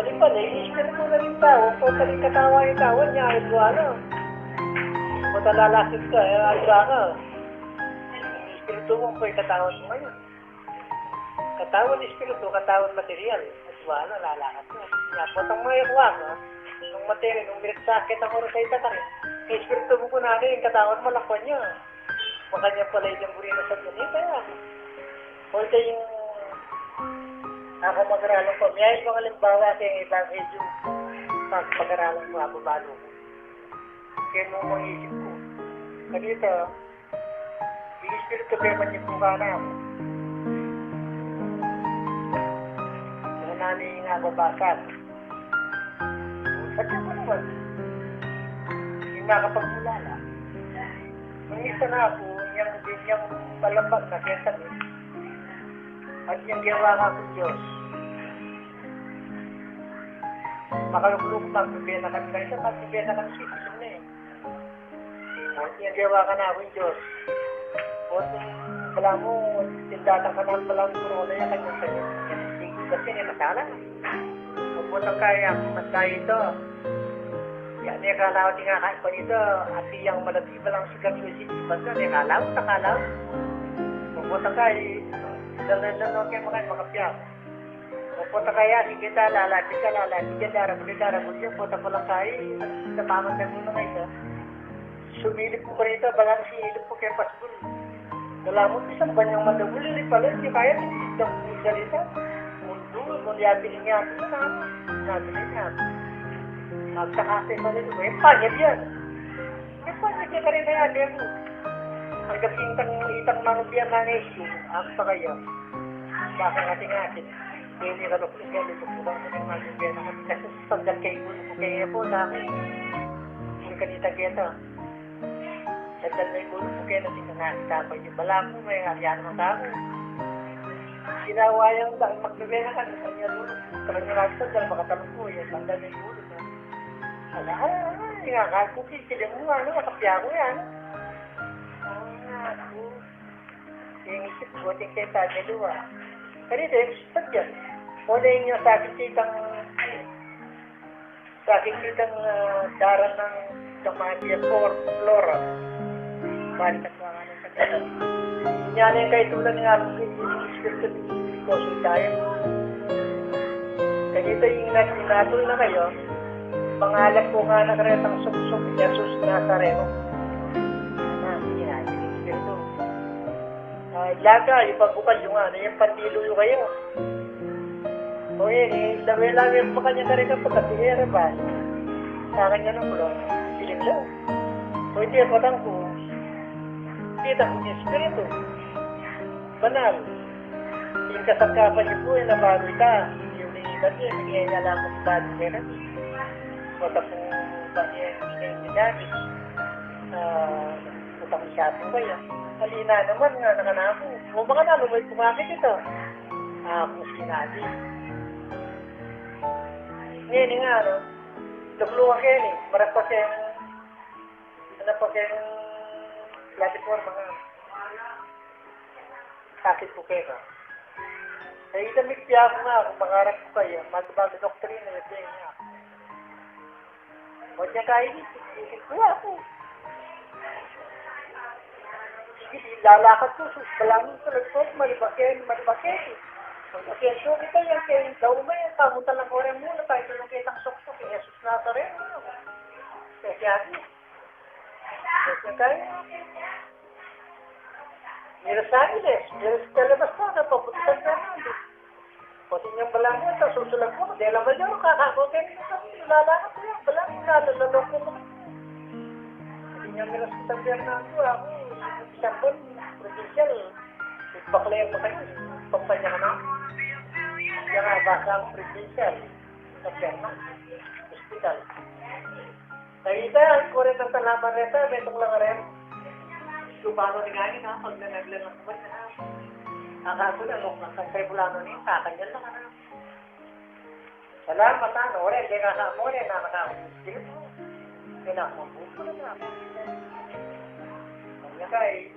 Alin pa, naiisip ku na rin tau, o, pali katawa ing tau, nya, ay, wala. Matalalakit ka, eh, ay, wala. Espiritu mu, koy katawan mu ngayon. Katawan espiritu, katawan material, at wala, lalakat na. Kaya potang mayakwa ka, nung material, nung miriksa kita, kung sa ita ka rin, espiritu mu ku na rin, katawan mu, lakwan ya. Makanyan pala ing buri na sa ganita, ya. O, ito ing, aku mag-aralan ku, may mga halimbawa keng ebanghelyo, pag pag-aralan ku, aku balu ku. Kaya nung maisip ku, kanita, ing espiritu kaya manyibukan na aku. Nung nanu ing nababasa ku. Sadya ku naman. Ing nakapagmulala. Nung isa na aku, yang, yang palapag na kaya sabi. At yang ginawa ka ku, Diyos. Makalukluk, magbibenakan ka. Isa, magbibenakan, sisisim na eh. At yang ginawa ka na ku, Diyos. O, balamu, tindatan ka na, balamu, corona ya, kanya sa'yo. Kasi ini masala. Mabuta kaya, mas kaya ito. Ya, ne kalaw, tinga ka pa ito. Ati yang malati, balamu, sikat, susi, iban ka, ne kalaw, takalaw. Mabuta kaya, lalan, lalan, kaya makan, makapya. Pota kaya, sige ta, lalapit ka, lalapit ka, darabul ya, darabul ya, pota palang kai, sa paman na muna nga ita. Sumilip ku pa rita, balang sinilip ku kaya pasbul. Balamu, isang banyang madabul, ini pala, di kaya, di, di, di, salita. Mundu, mundu, yabi niya, yabi niya. Magtakate pala, di ba? Eh, panya diyan. Eh, panya diyan ka rin na yan, eh, bu. Ang gabing itang, itang mga biya, mga issue, ang pa kaya. Baka ngati-ngati. Ini ka doktor, kaya luto ko lang sa mga biya na kami. Kasi sa pagdang kay Guru ko, kaya po, dami. Ang kanita-kita. Sa pagdang kay Guru ko, kaya natin na nakita pa yung bala ko, may ariyan ng tao. Sinawa yung dahil magbibiya na kami, kanya Guru. Kanya nakita, dahil makatalong po, yung pagdang kay Guru na. Ala, ala, ala, yung akal ko, kikilim mo, ano, makapiya ko yan. Ang ako. Inisip ku, ating kaya tayo dalawa. Kaya dahil sa dyan, mula inyo sa akin kitang, sa akin kitang, ah, daran ng Damalia Flor-, Flora. Balik at mga ano sa kanya. Inya na yung kaitulan nga, Espiritu, Espiritu, Espiritu, tayo. Kanita yung nag-, inatul na kayo, pangalap ko nga na karetang suksok, Jesus Nazareno. Na, inya, Espiritu. Ah, laga, ipagbukas yu nga, na yung pandilu yu kayo. O yun, eh, lawe-lawe pa kanya kareka pagkatihera ba? Sa kanya ng ulo, siling daw. O hindi, patang ko. Kita ko yung espiritu. Banal. Yung kasangkapan niyo po, yung nabago ita. Yung iniibat niya, yung iniibat niya, bago niya na. Patang ko ba niya, yung ginamit. Ah, utang siya po kaya. Halina naman nga, nakanaku. O, baka na, lumay pumakit ito. Ah, kung sinadi. Ngayon nga, ano, luglugan kayo ni, marap pa kayong, ano pa kayong platform, mga sakit po kayo, no? Eh, ito, may piyago nga, kung mangarap po kayo, magbago doktrina, yun din nga. O, diyan kayo, isip ko ako. Sige, di lalakad ko, sus, balamu sa lagpot, malibaken, malibaken. Pag-asenso kita, yan kayo daw may, pamunta lang ko rin muna, tayo lang kitang sokso, kay Jesus Nazareno. Kaya siya, kaya siya kayo. Miras Angeles, miras Calabasas, papunta sa San Fernando. Pati niyang balamu, ta susulag ko, de la mayor, kakakote, lalakad ko yan, balamu, nalalong ko. Pati niyang miras sa San Fernando, ako, isang buwan, provincial, bakla yung makain, pampanya ka na. Kaya nga, basa ang provincial, San Fernando, hospital. Nakita, kore ng tanaman reta, may tuklang rin. Lupano ni Gani na, pag nanaglan ng kuwan na. Akako na, kung nasang kay Bulano ni, kakanyan lang, ano. Salamat, ano, ore, de ka sa mo, ore, na, na, na, espiritu. Kaya na, kung buko na, na. Kaya kay,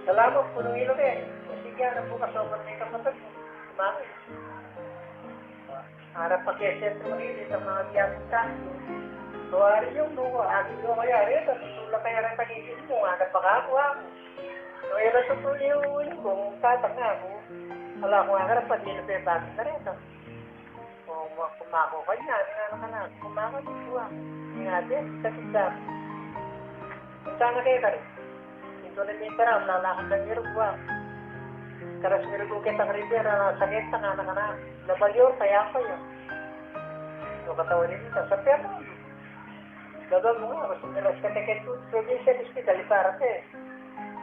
salamat, punong ilog, eh. Sige, ano, bukas, sobrang may kapatid mo. Bakit? Ara pa kaya siya tumili sa mga biyang tayo. So, ari yung buko, agi ko kaya, ari, tapos tulak kaya rin pag-ibig mo, ara pa ka, buha mo. So, ira sa tuyo, yung kung tatang nga, buha. Ala ko nga, ara pa, di na pa yung bagay na rin, ah. O, ma-, kumako ka niya, ano na, kumako, di buha. Yung ate, sakit sa. Punta na kayo, kare. Ito na yung parang, lalakad na yung buha. Karas mirugo kita ka Rivera, na sakit na nga, na, na, na, na, kaya pa yun. Yung katawan nila, sa pera. Gagal mo nga, mas miras ka tekit, provincial hospital, para te.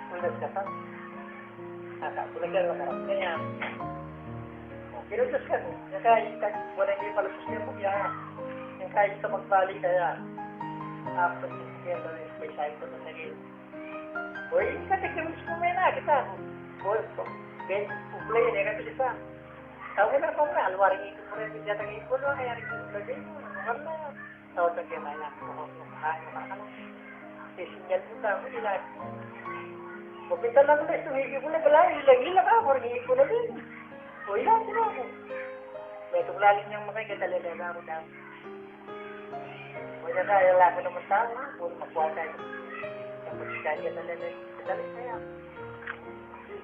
Ulas ka pa. Ata, bulagan lang harap kaya. O, pinutus ka, no? Yung kahit, kahit, wala yung palapos niya po, ya. Yung kahit sa magbalik kaya. Tapos, yung kaya, may side ko na naging. Uy, yung katekit mo, may na, kita. Uy, ben, uplay, ne, kasi sa. Tau na ko na, alwari ito po rin, yung datang ito, no, kaya rin yung lagay mo, ano ka na? Tau na kaya na yan, ano ka na? Kasi sinyal mo ka, ano nila? Mapinta lang na, ito, hindi ko na, bala, ilang ila ka, parang hindi ko na din. O, ilang sila ko. May tuklaling niyang makikita, lele, ako daw. Pwede na, yung laki naman tao, ha? Puro makuha tayo. Tapos, kaya na, lele, dali kaya.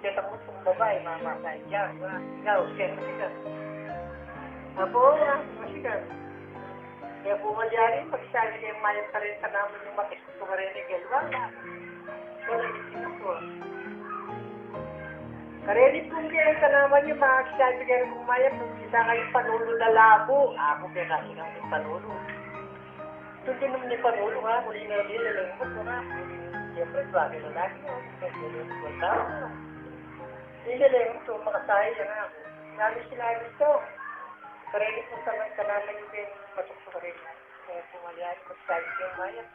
Kita mo itong babae, mama, kaya, ha? Ikaw, siya, siya. Apo, ha? Siya. Kaya po, malyari, pag sabi niya, mayat pa rin sa naman yung makis-, Kareni, gelwa na. Kareni pung kaya ka naman yung mga aksidente kaya kung maya, kung kita kayo panulu na labo. Ako kaya kasi ng panulu. Tutu nung ni panulu nga, muli na rin, lalengkot ko na. Siyempre, bagay na lagi, no? Kasi yung kwenta ko, no? Hindi na rin ito, makasaya na ako. Nami sila dito. Kareni pung tangan ka naman yung kaya matukso ka rin. Kaya pumalyari, magsabi yung mayat.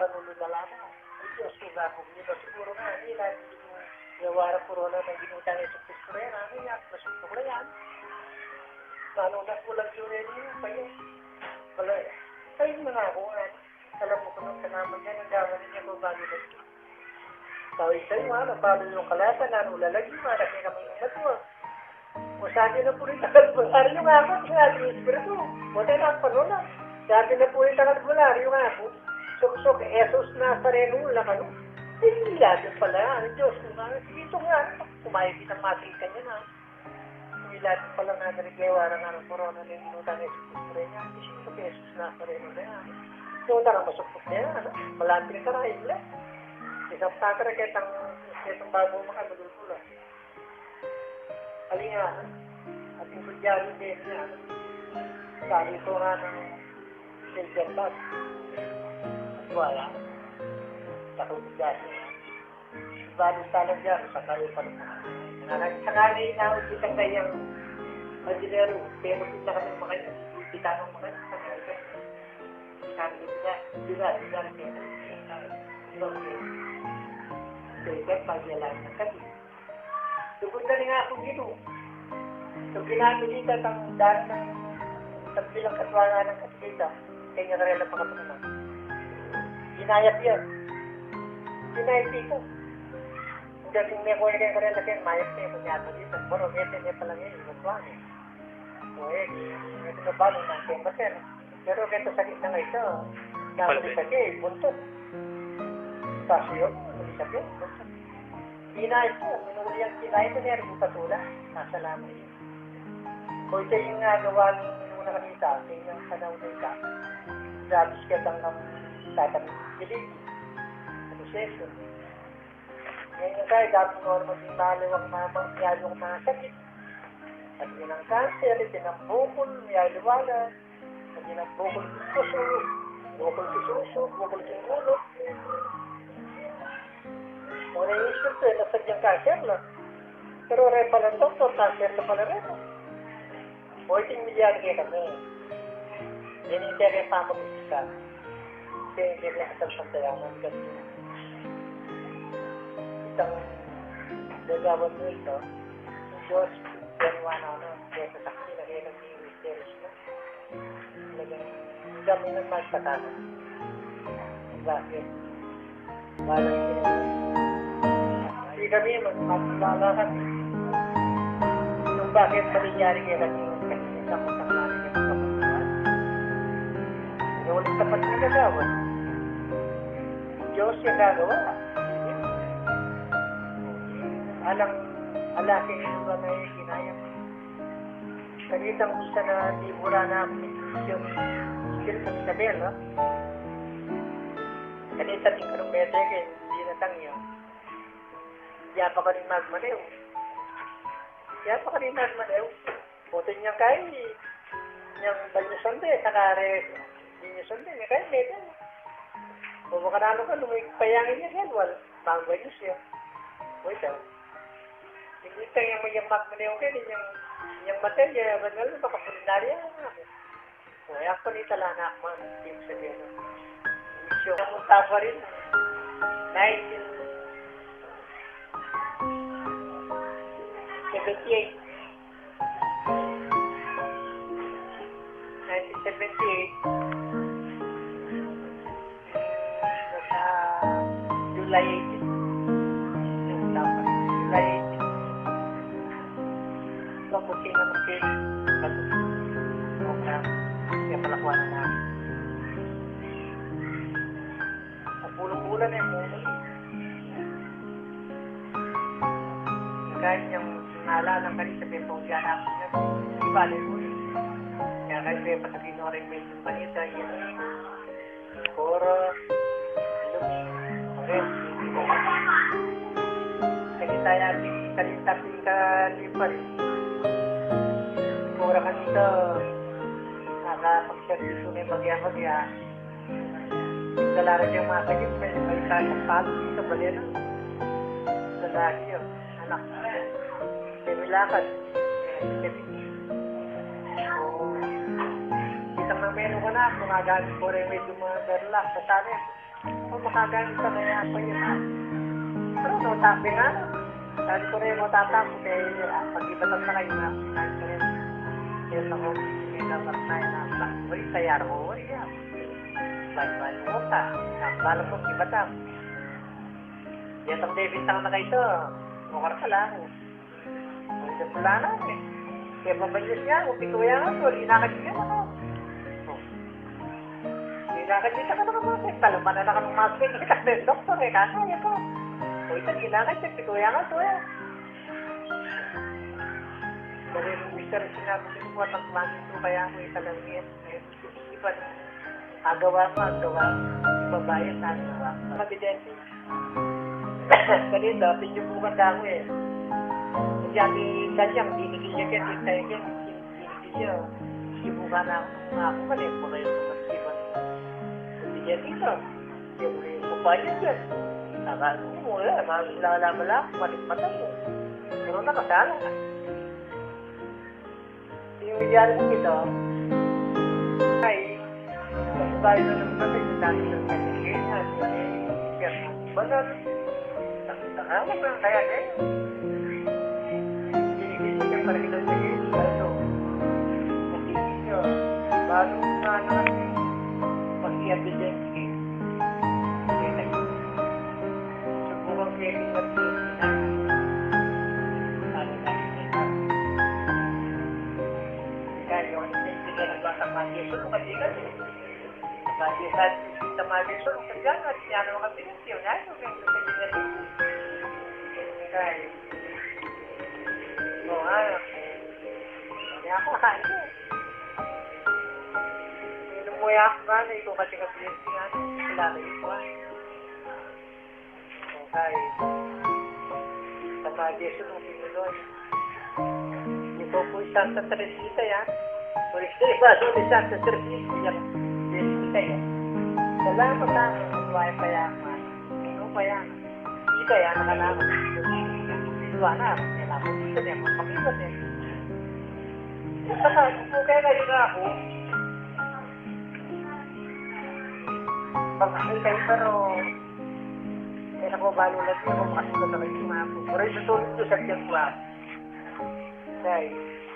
Panulu na lamang. Ay, Diyos ko, gagawin nila. Siguro nga, hindi na, hindi mo, yawara corona na ginutan ni Jesus Cristo rin. Ano yan? Masuko na yan. Paano na kulang yung rin yun? Kaya, wala. Kaya na nga ako, nga. Alam mo kung ang kanaman yan, ang gawa niya ko, bago na ito. Tau ita yung ano, balu yung kalasa, nanu lalagi, mana kaya kami yung matua. O sabi na po rin, takal po, ari yung ako, sinabi yung espiritu. O tayo na, pano na. Sabi na po rin, takal po, ari yung ako. Suksok, Jesus Nazareno, wala ka, no? Ay, labi pala, ang Diyos, kung ano, ito nga, kumain kitang masing kanya na. Milat pala nga dari kaya wala nga ng corona na yung inutan ni Jesus Nazareno. Kasi yung Jesus Nazareno na yan. Yung utang ang masukpok na yan, ano? Malapit ka na, ible. Isang takara ketang, ketang bago makadulul pula. Aling nga, ano? At yung kudyari din niya, ano? Sabi ko nga ng Silver Bus. At wala. Sa kudyari niya. Baru talaga, sa kayo pa rin. Nanganay, sakali na ako kita kayang Padilero, pero kita kami makanya, kita nung makanya, sakali ka. Sabi niya, "Dila, dila, dila." Dila, dila, pagyalan na kami. Tugod na rin ako dito. So, ginamit kita tang daan ng tagbilang katwangan ng katikita. Kaya karela pa kapag naman. Ginayap yan. Ginayap dito. Udah kung may kuya kaya karela kaya, mayap na yung kunyata dito. Pero kaya kaya pala ngayon, yung kuwan eh. So, eh, ito na ba nung nang kaya. Pero kaya sakit na nga ito. Dapat sakit, buntot. Kasi yun, sakit, buntot. Kinay po, minuli ang kinay ko, neri ko patula. Nasa lamay yun. O ito yung nga gawa ng una kanita, sa inyong panahon na ita. Grabe siya bang ng tatang kilig. Ano siya yun? Ngayon yung kaya, dapat mo naman yung maliwang mama, yalo ang mga sakit. At yun ang cancer, ito ng bukol, yalo wala. Pag yun ang bukol susu, bukol susu, bukol singgulo. Muna yung isip ko, eh, nasa dyan cancer na. Pero rin pala ng doktor, cancer na pala rin. O, ito yung milyari kaya kami. Yan yung kaya kaya pamag-isa. Kaya yung kaya kaya kaya kaya kaya isang gagawan mo ito. Yung Diyos, yan wala na, kaya sa sakit na kaya nag-i-, Kami nang magpataka. Bakit? Balang sila. Hindi kami mag-, magpataka. Nung bakit nangyari kaya kami, kami sa kutang namin yung kabutuhan? Yung ulit tapat na gagawa. Diyos yung gagawa. Alang, ala, kinagawa na yung kinaya. Kanitang bisa na libura na ako ni Christian, Christian Isabel, no? Kanita din karong bete ke, di na tangyo. Di apa ka rin magmaneho. Di apa ka rin magmaneho. Puto niya kay, niyang banyusan de, saka re, banyusan de, niya kay, bete. O, baka na ano ka, lumig payangin niya, kaya wal, bang banyus ya. O, ito. Hindi tayo yung mayang magmaneho kayo, yung, yung matay, ya, banal, baka pulinarya, ano. O, ya, ako ni tala na ako, man, yung sabihin, no? Isyo, kamunta pa rin. Nineteen seventy-eight. Nineteen seventy-eight. Sa July eighteen. Yung tama, July eighteen. Sa kusina ng cake. Bago. Program. Kaya pala kuha na namin. Sa pulong-pula na yung muli. Kahit yung nala ng kanisa, pero kung yan ako niya, di ba, di ba? Kaya kayo, kaya patuloy na rin yung panita, yun. Koro, lumi, okay. Kasi tayo, di, kanita, pinta, di pa rin. Koro kanita, nakapag-service ko na yung bagya-bagya. Dala ra yang mga kayup, may, may kayang palo dito, bali na. Lalaki yun, anak. May milakad. Oo. Kitang na menu ka na, gumagamit ko rin medyo mga berlak. Sa sana yun, kung makagamit ka na yan, pa yun, ha? Pero no, tabi nga, sabi ko rin, mo tatang, kaya, ah, pag-ibatan na kayo na, sabi ko rin, yun ako, may dapat na yun, ah, uy, sayar ko, uy, ah. Bye-bye mo ka. Ang balang mo, iba tam. Yan ang bebintang na kayo to. Mukar ka lang. Ang isa pula na, eh. Kaya mabanyos niya, kung pituya nga to, linakad niya, ano? Oh. Linakad niya, saka na ka mga, talaman na naman masking, kita na yung doktor, eh, kakaya pa. O, ito, linakad niya, pituya nga to, eh. Dali, nung mister, sinabi ko, "Kuha ng klase to, kaya ako italang yan." Iban, agawa mo, agawa mo. Babae, agawa mo. Mabidente. Kanina, pinyubukan na ako eh. Kasi ang kanyang, binigyan niya kaya, kaya, kaya, binigyan niya. Sinubukan na ako ng ako, mali, mula yung tumatibas. Bibigyan dito. Yung, yung kumpanya dyan. Akala ko, wala, malas lang, malas lang, malas mata mo. Pero nakasala ka. Yung nangyari ko ito, ay, mas bayo na naman kami, sa dami ng kanyang, at yung, yung, banal. Tama na, kaya ganyan. Binibigyan ka pa rin ng ganyan, ano. Kasi, uh, bago nga naman, pag-i-evidence, eh. Kaya, subukan ko yung mag-i-evidence. Ano na yun, eh. Kaya, yung, yung, yung, yung, yung, Bagi sa, sa mga gusto, kung kaya nga, di niya naman kami, yun, yun, yun, yun, yun, yun. Kaya, o, ano, kaya ako, ano, yun, mo, ya, ano, ikaw kasi kasi, ano, kilala ko, ah. Okay. Sa mga Jesu nung sinuloy. Ito po yung Santa Teresita yan. Por ejemplo, yung Santa Teresita yan. Teresita yan. Salamat na. Ang luwaya pa yan. Ano pa yan? Kita yan, nakalaman. Luwa na. Kailangan ko dito niya. Magpakibat eh. Saka, kung kaya kayo na ako, pag-asin kayo, pero kaya ko, balo lang ako, makasulat na kayo, mga po. Pero yung tutulog ko sa tiyan ko, ah. Okay.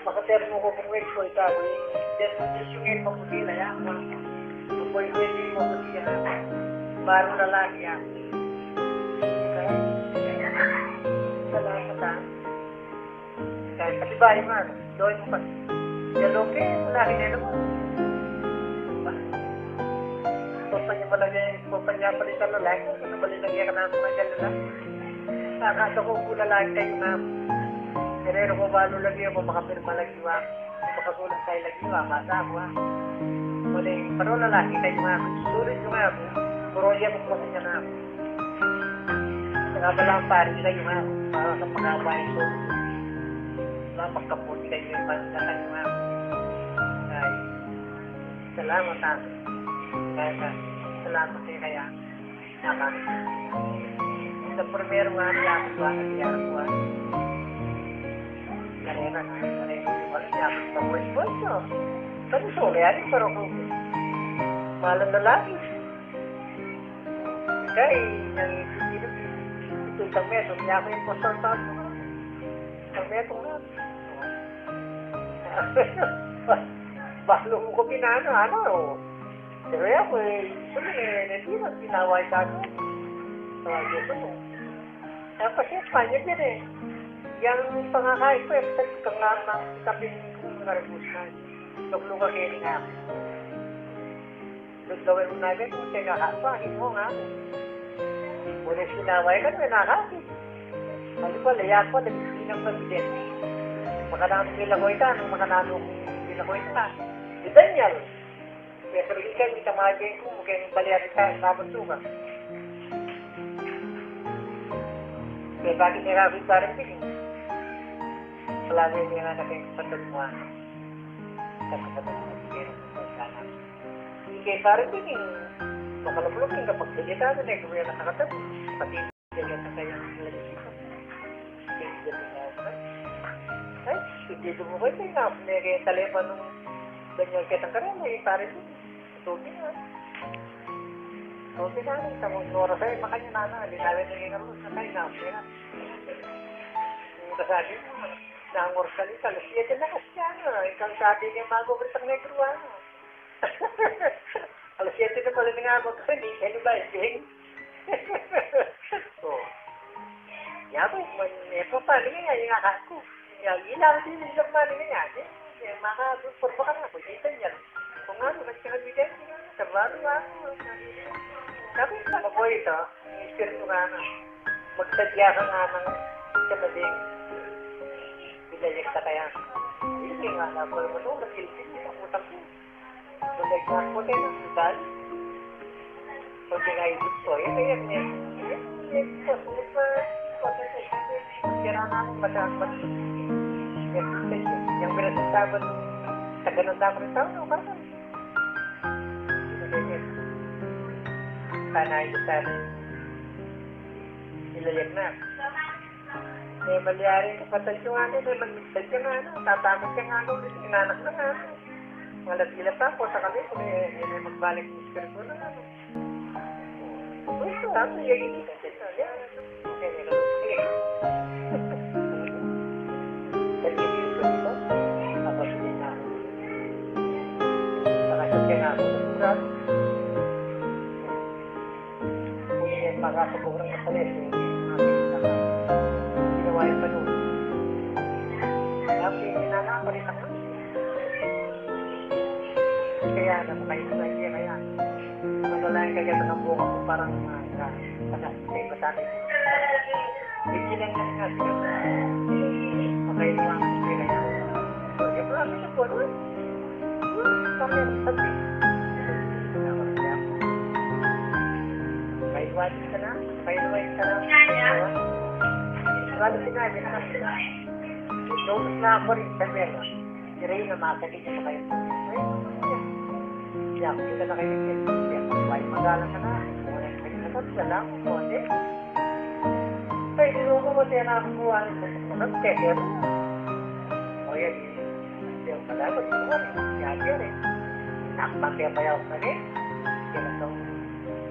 Makatermo ku kung wait ko ita, wait. Then, yung ngayon, maputi na yan. Kung boy, wait, yung maputi na. Baru lalaki yan. Salamat, ha. Kahit pati bayi man, doon mo pa. Yan, okay, lalaki na naman. Kung pa niya pala niya, kung pa niya pala sa lalaki, kung pa niya ka na mga dyan lalaki. Nakakatawa ko kung lalaki kayo na. Pero kung balu lagi ako, makapirma lagi wa. Makasulat tayo lagi wa, masa ako, ha. Muli, pero lalaki kayo nga, sulit yung ako. Pero yan, kung pa niya na ako. Kaya pala ang pari kayo nga, para sa pagkabay ko. Wala pagkaputi kayo yung pagkakay nga. Ay, salamat, ha. Kaya, salamat kayo kaya. Tama. Sa primero nga, ang yapit ko, ang yapit ko. Karera na, karera. Wala, yapit pa, boys, boys, no? Pero solo yan, pero kung malang lalaki. Kaya, yang isip ko, ito, itang meto, niya ako yung postal pa ako. Itang meto nga. Balu mu ko pinano, ano, o. Pero yan, eh, ito na, eh, hindi na, tinawag sa akin. Tawag ko, ano. Tapos yung panya din, eh. Yang pangakain ko, eh, sa kang lamang, tapin ko, naragos na. Tuklo ka kaya nga. Luglawan mu na agad, kung tinakapa, himo nga. Muna sinaway ka, tinakapa. Ano pa, layak pa, nagsisinang na biden. Makananu nila ko ita, nung makananu nila ko ita. Si Daniel. Kaya sabi ka, kita mga ko, kaya balyari ka, dapat suka. Kaya bakit nila ako parang bigyan? Salamat yung mga naging patagmuan. Sa kapatid mo, kaya sa sana. Kaya parang bigyan, makalabulog yung kapagsalita na, eh, kung yung nakakatag, pati yung kaya sa kaya ang lagi. Ay, hindi mo kayo, may nga, may kaya talipan nung ganyan kita ka rin, eh, parang bigyan. Tubig na. Tubig na, ito mo, oras ay, makanya na, na, hindi na rin naging oras na tayo, na, okay na. Yung kasabi mo, na ang oras na nito, alas siyete na kasi, ano, ikaw sabi niya, mago, Britang Negro, ano. Alas siyete na pala na nga, mag-, hindi, ano ba, hindi. O. Yabe, man, e, papalu ya, yung akak ku. Ya, ilang din yung man niya, e. E, maka, purba ka na, pwede yan. Kung ano, mas ka nagbigay, trabaho nga ako. Sabi, mabuhay ito, espiritu nga na. Magsadya ka nga ng sa mali. Bidayag ka kaya. Hindi nga na, pala mo, masilip, utang ko. Balik na ako din ang sibal. Pag pinaisip ko, yun, yun, yun. Yun, yun, yun, yun, yun, yun. Kaya na ako, mata-, mat-, yung pinasasabot, taga ng dako ng tao, no? Bakit? Yun, yun, yun. Sana, yun, sana. Nilayag na. E, malyari, kapatid ko nga, e, magmigtad ka nga, ano, tatakot ka nga, ano, ulit, inanak na nga, ano. Mga latila pa, po, sa kami, kung e, e, magbalik yung espiritu na, ano. Uy, ito, ano, yung hindi ka, ito, yan. Okay, okay. Kasi yung espiritu, tapos yun na. Nakasakyan na ako, kung e, makakabugrang na pala, e, ginawa yung tanong. Kaya, pinanakalit ako. Kaya, ano, kayo na, kaya, kaya, malalayan ka, kaya, ng buka mo, parang, ah, ka, ka, kaya, masabi. Hindi lang, nga, nga, makaiwan, kaya, kaya, kaya, kaya, kaya, kaya, kami ang sabi. Kaiwan ka na? Kaiwan ka na? Wala sinabi na kasi. Doon na ako rin sa Bella. Di rin na makakita na kayo. Ay, hindi ako kita na kayo. Hindi ako magalang ka na. Kung ano yung kayo na, salamat po, ate. Ay, di mo ko mati na ako, ano, magkakero. O, yan, yan pala, magkuhan, yan, yan, e. Nakapante pa yaw kami. Kaya nung,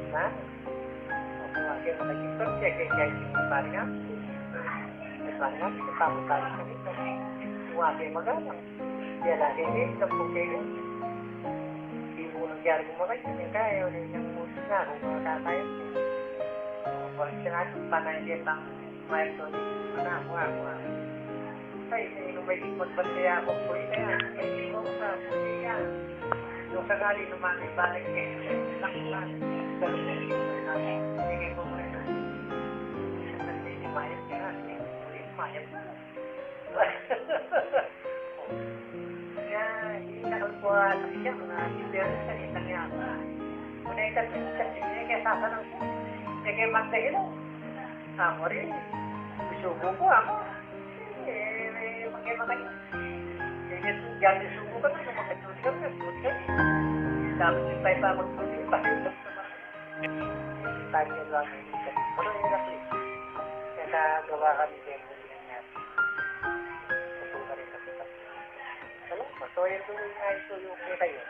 na, ako, kaya nung naging pante, kaya, kaya yung paringan. Yung paringan, yung papunta kami. Wa ke magalang. Dia lagi ke, kampung ke. Di mu nang jari ku makanyan, e kaya, o, nang musik na, kung makakaya. Balik ka na, panay dia pang, may to, mana, wa, wa. Ay, sino may di magbandiya ako, kuy, kaya, ay, di ko sa, kuy, kaya. Nung sakali naman, ibalik niya, sakit na. Sige po, kuy, na. Sige, mayat ka na, sige, mayat ka na. Ya, ini kan kuat siya, mga experience kan itang yan. Kung na itang pinsan, ini kaya sasanang siya. Kaya kaya magdahil ako. Ako rin, susubo ko ako. Eh, may magkaya magkaya. Kaya kaya itong dyan, susubo ka na, magkatuloy ka na, susubo ka. Tapos yung pa ipa magtuloy, pa ipa. Tayo lang, pero yun ako eh. Kaya gawa kami din. Alam mo, so, ito yung ayos ko yung kita yun.